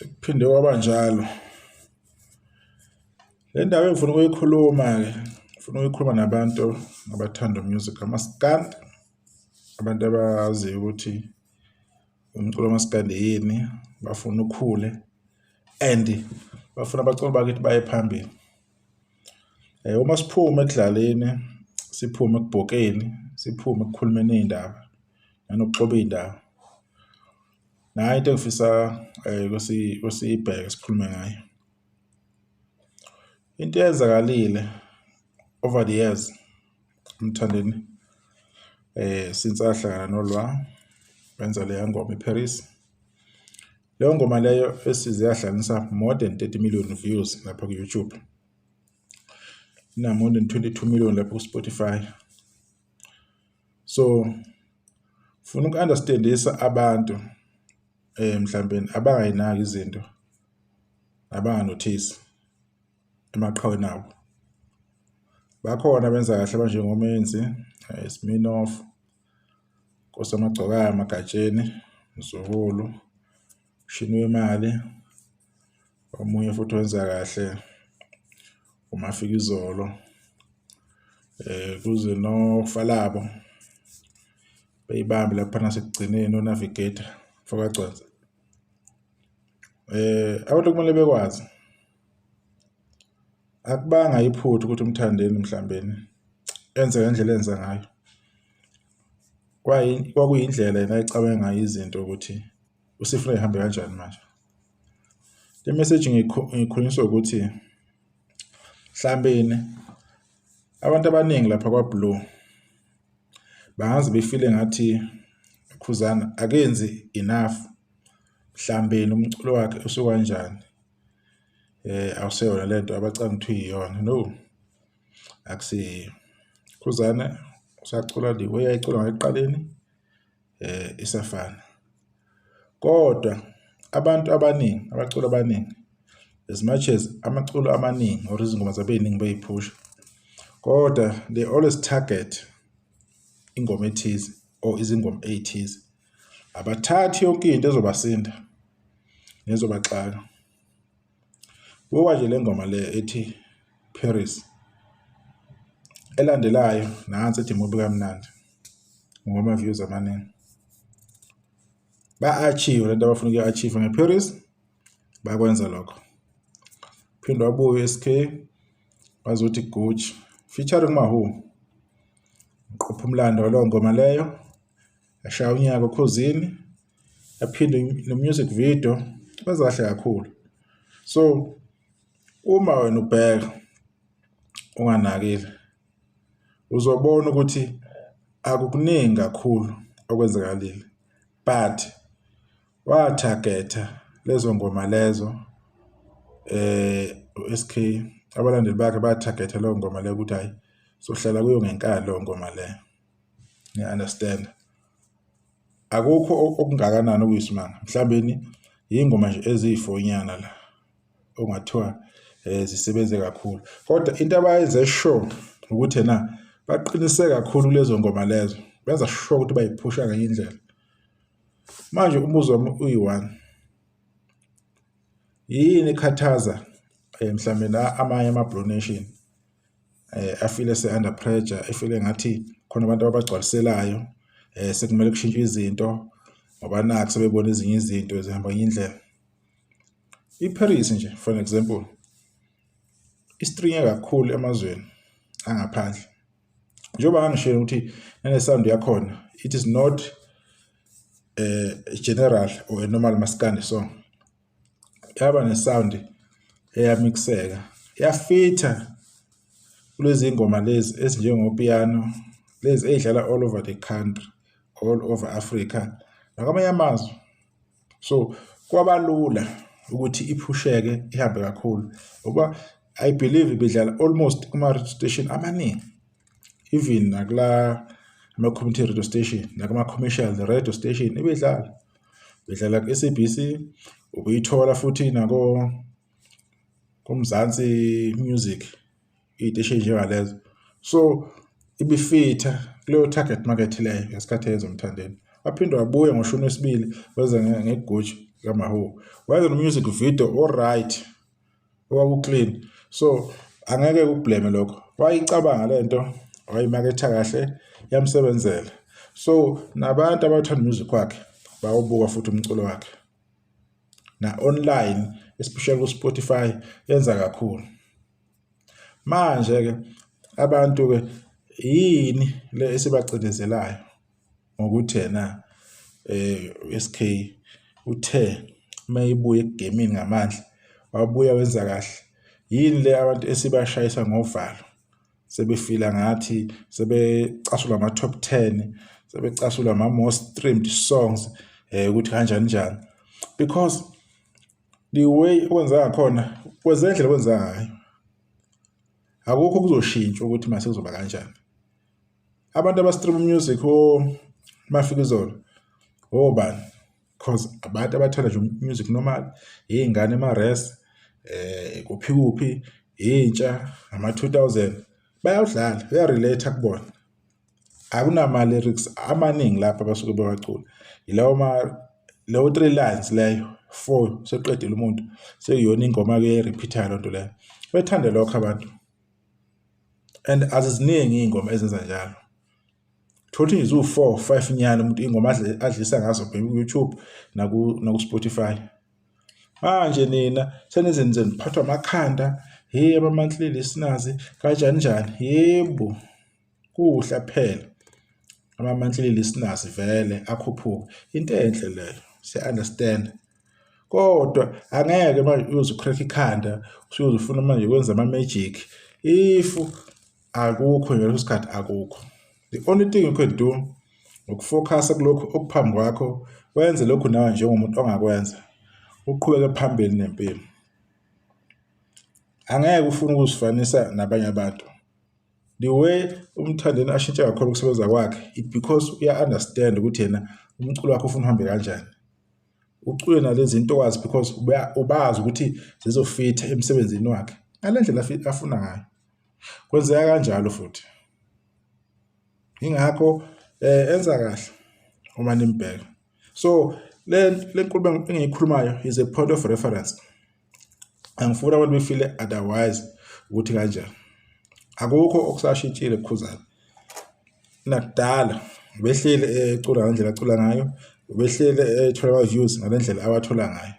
Sekuphinde kwaba njalo. Le ndaba engifuna ukuyikhuluma-ke, ngifuna ukuyikhuluma nabantu abathanda umusic kamaskandi, abantu abaziyo ukuthi umculo kamaskandi yini, bafuna ukhule and bafuna abaculi bakithi baye phambili. Uma siphuma ekudlaleni, siphume ekubhokeni, siphume ekukhulumeni iy'ndaba nanokuxoba iy'ndaba, nayi into engifisa siyibheke sikhulume ngayo. Into eyenzakalile over the years uMthandeni since ahlangana noLwa wenza leya ngoma iParis. Leyo ngoma leyo esize yahlanganisa more than 30 million views lapha ku-YouTube. Ina more than 22 million lapha ku-Spotify. So funa uku-understandisa abantu mhlawumbe abangayinaki izinto abanganothisi emaqhaweni abo. Bakhona abenza kahle abanjengoMenzi, Sminoff, Nkosi Amagcokama, Gatsheni, Mzukulu, Mshini Wemali, omunye futhi wenza kahle uMafikizolo, kuze noFalabo beyibambe lapha nasekugcineni oNavigator mfokaGcwensa. Abantu kumele bekwazi akubanga iphutha ukuthi uMthandeni mhlawumbeni enze ngendlela enza ngayo. Kwakuyindlela yena ayecabange ngayo izinto ukuthi usifuna ihambe kanjani manje. Le message ngikhulunyiswa ukuthi mhlawumbeni abantu abaningi lapha kwa-Blue bangaze befile ngathi Khuzani akenzi enough, mhlawumbeni umculo wakhe usukanjani, awuseyona lento abacabanga ukuthi uyiyona. No, akusiyo. Khuzani usacula the way ayicula ngayo ekuqaleni, isafana. Kodwa abantu abaningi, abaculi abaningi, as much as amaculo amaningi or izingoma zabo ey'ningi beyiphusha, kodwa they always target ingoma ethize or izingoma ey'thize. Abathathi yonke into ezobasinda nezobaxaka. Buka nje le ngoma le ethi Paris, elandelayo nansi ethi Mubi Kamnandi ngama-views amaningi. Ba-achieve lento abafuna ukuyi-achieve nge-Paris, bakwenza lokho. Phinde wabuya u-S_K wazothi Gucci featuring Mawhoo, qopha umlando waleyo ngoma leyo, yashaya unyaka oKhozini, yaphinde no-music video wenza kahle kakhulu. So uma wena ubheka unganakile uzobona ukuthi akukuningi kakhulu okwenzakalile, but wa-target-a lezo ngoma lezo u-S_K, abalandeli bakhe ba-target-a leyo ngoma leyo ukuthi hhayi sohlala kuyo ngenkani leyo ngoma leyo. Ngiya-understand. Akukho okungakanani okuyisimanga, mhlawumbeni iy'ngoma nje eziyifonyana la okungathiwa zisebenze kakhulu, kodwa into abayenze sure ukuthi ena baqinise kakhulu kulezo ngoma lezo, benza sure ukuthi bayiphusha ngenye indlela. Manje umbuzo wami uyi-one, yini ekhathaza mhlawumbe amanye ama-Blue Nation afile ese-under pressure, efile ngathi khona abantu ababagcwaliselayo, sekumele kushintshwe izinto ngoba nakhu sebebona ezinye izinto zihamba ngenye indlela. I-Paris nje for an example, i-stream-e kakhulu emazweni angaphandle. Njengoba ngangishilo ukuthi nane-sound yakhona it is not a general or a normal maskandi song. Yaba ne-sound eyamixeka yafitha kulezi ngoma lezi ezinjengo-piano lezi ey'dlala all over the country, all over Africa nakwamanye amazwe. So kwaba lula ukuthi iphusheke ihambe kakhulu ngoba I believe ibidlala almost kuma-radio station amaningi, even nakula ama-community radio station nakuma-commercial radio station ibidlala. Ibidlala ku-S_A_B_C, ubuyithola futhi nako kuMzansi Music, iy'teshi ey'njengalezo. So ibifitha kuleyo target market leyo ngesikhathi eyenza uMthandeni. Waphinde wabuya ngoshuni wesibili weza nge-Gucci. kaMawhoo, wenza no-music video o-right, owawu-clean. So angeke ukublame lokho, wayicabanga lento, wayimaketha kahle, yamsebenzela. So nabantu abathanda music wakhe bawubuka futhi umculo wakhe na online, especially ku Spotify, yenza kakhulu. Manje ke abantu ke yini le esibacindezelayo ngokuthi yena SK uthe mayibuya ekugemini ngamandla, wabuya wenza kahle? Yini le abantu esibashayisa ngovalo, sebefila ngathi sebecasula ama-top 10, sebecasula ama-most streamed songs, ukuthi kanjani njani? Because the way okwenza ngakhona, kwenza indlela okwenza ngayo, akukho kuzoshintsha ukuthi mase kuzoba kanjani. Abantu aba-stream music o Mafikizolo obani? Because abantu abathanda nje music normal, iy'ngane ema-res, kuphi kuphi, intsha ngama-2000 bayawudlala, uya-relate kubona. Akunama-lyrics amaningi lapha abasuke bewacula, yilawo ma leyo three lines leyo, four, seqedile umuntu, sekuyona ingoma-ke eyi-repeat-ayo loo nto leyo. Bethande lokho abantu and aziziningi iy'ngoma ezenza njalo. Thola ukuthi ziwu-four, five nyana umuntu iy'ngoma adlisa ngazo ku-YouTube naku-Spotify. Manje nina senize nize niphathwa amakhanda, hey, ama-monthly listeners kanjani njani. Yebo, kuhla phela ama-monthly listeners vele akhuphuka, into enhle leyo, siya-understand. Kodwa angeke manje uze u-crack ikhanda, usuyoze ufuna manje ukwenza ama-magic if akukho ngaleso sikhathi, akukho. The only thing you can do uku-focus-a kulokhu okuphambi kwakho, wenze lokhu nawe njengomuntu ongakwenza, uqhubeke phambili nempilo. Angeke ufune ukuzifanisa nabanye abantu. The way uMthandeni ashintshe kakhulu ukusebenza kwakhe, it because uya-understand ukuthi yena umculo wakhe ufuna uhambe kanjani. Ucule nalezi zintokazi because ubazi ukuthi zizofitha emsebenzini wakhe ngale ndlela afuna ngayo. Kwenzeka kanjalo futhi, ingakho enza kahle uma nimbheka. So le nkulumo engiyikhulumayo is a point of reference. Angifuni abantu befile otherwise ukuthi kanjani. Akukho okusashintshile kuKhuzani. Nakudala ubehleli ecula ngendlela acula ngayo, ubehleli ethola ama-views ngale ndlela awathola ngayo.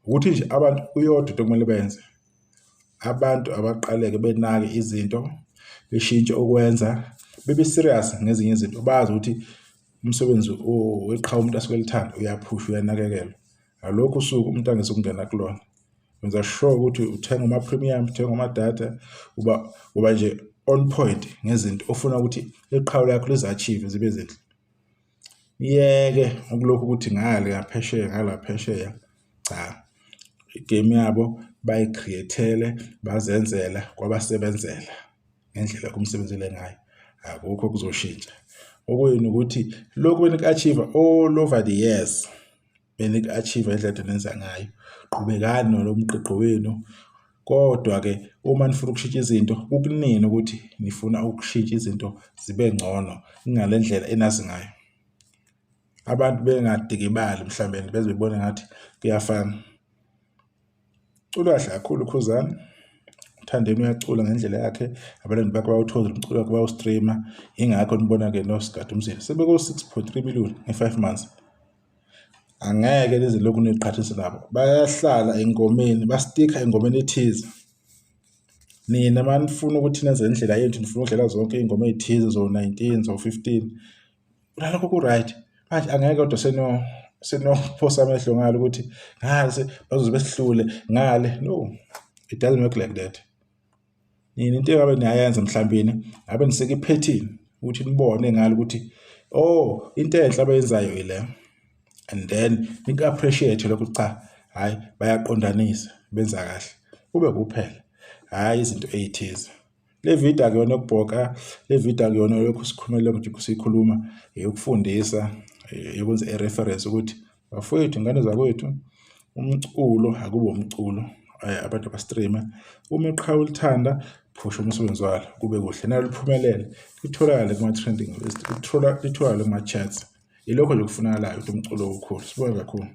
Ukuthi nje abantu kuyodwa into okumele benze, abantu abaqaleke benake izinto, beshintshe ukwenza, bebe serious ngezinye izinto, bazi ukuthi umsebenzi weqhawe umuntu asuke elithanda uyaphusha, uyanakekelwa. Alokhu usuku umuntu angezukungena kulona, wenza sure ukuthi uthenga ama-premium, uthenga amadatha, uba nje on point ngezinto ofuna ukuthi iqhawe lakho lizi-achieve, zibe zinhle. Iyeke ukulokhu ukuthi ngale ngaphesheya, ngala phesheya, cha, i-game yabo bayi-create-ele, bazenzela, kwabasebenzela ngendlela okumsebenzele ngayo. Akukho okuzoshintsha. Okuyini ukuthi lokhu beniku-achieve all over the years, beniku-achieve ngendlela enenza ngayo, qhubekani nalo mgqigqo wenu. Kodwa-ke uma nifuna ukushintsha izinto, kukunini ukuthi nifuna ukushintsha izinto zibe ngcono kungale ndlela enazi ngayo. Abantu bengadikibali mhlawumbe beze bebone ngathi kuyafana. Ucula kahle kakhulu uKhuzani. Mthandeni uyacula ngendlela yakhe, abalandeli bakhe bayawuthokozela umculo wakhe, bayawu-stream-a. Yingakho nibona-ke noSigada Umzila sebeko-6.3 million nge-5 months. Angeke nize lokhu niqhathise nabo, bayahlala engomeni, ba-stick-a engomeni ethize. Nina uma nifuna ukuthi nenze indlela yethu, nifuna ukudlala zonke iy'ngoma ey'thize zo-19, zo-15, nalokho ku-right. Manje angeke kodwa senophosa amehlo ngale ukuthi ngale bazoze besihlule ngale. No, it doesn't work like that. Nina into engabe niyayenza mhlawumbe ngabe niseke i-pattern ukuthi nibone ngale ukuthi, oh, into enhle abayenzayo ile, and then niku-appreciate lokho, cha, hhayi, bayaqondanisa, benza kahle, kube kuphela, hhayi izinto ey'thize. Le video akuyona yokubhoka, le video akuyona yokhu sikhulumela ukuthi sikhuluma, eyokufundisa, eyokwenza i-reference ukuthi bafowethu, ingane zakwethu, umculo akube umculo, abantu aba-stream-a uma iqhawe ulithanda, phusha umsebenzi walo kube kuhle, nalo liphumelele, litholakale kuma-trending list, litholakale kuma-charts. Ilokho nje okufunakalayo ukuthi umculo ukhule. Sibonge kakhulu.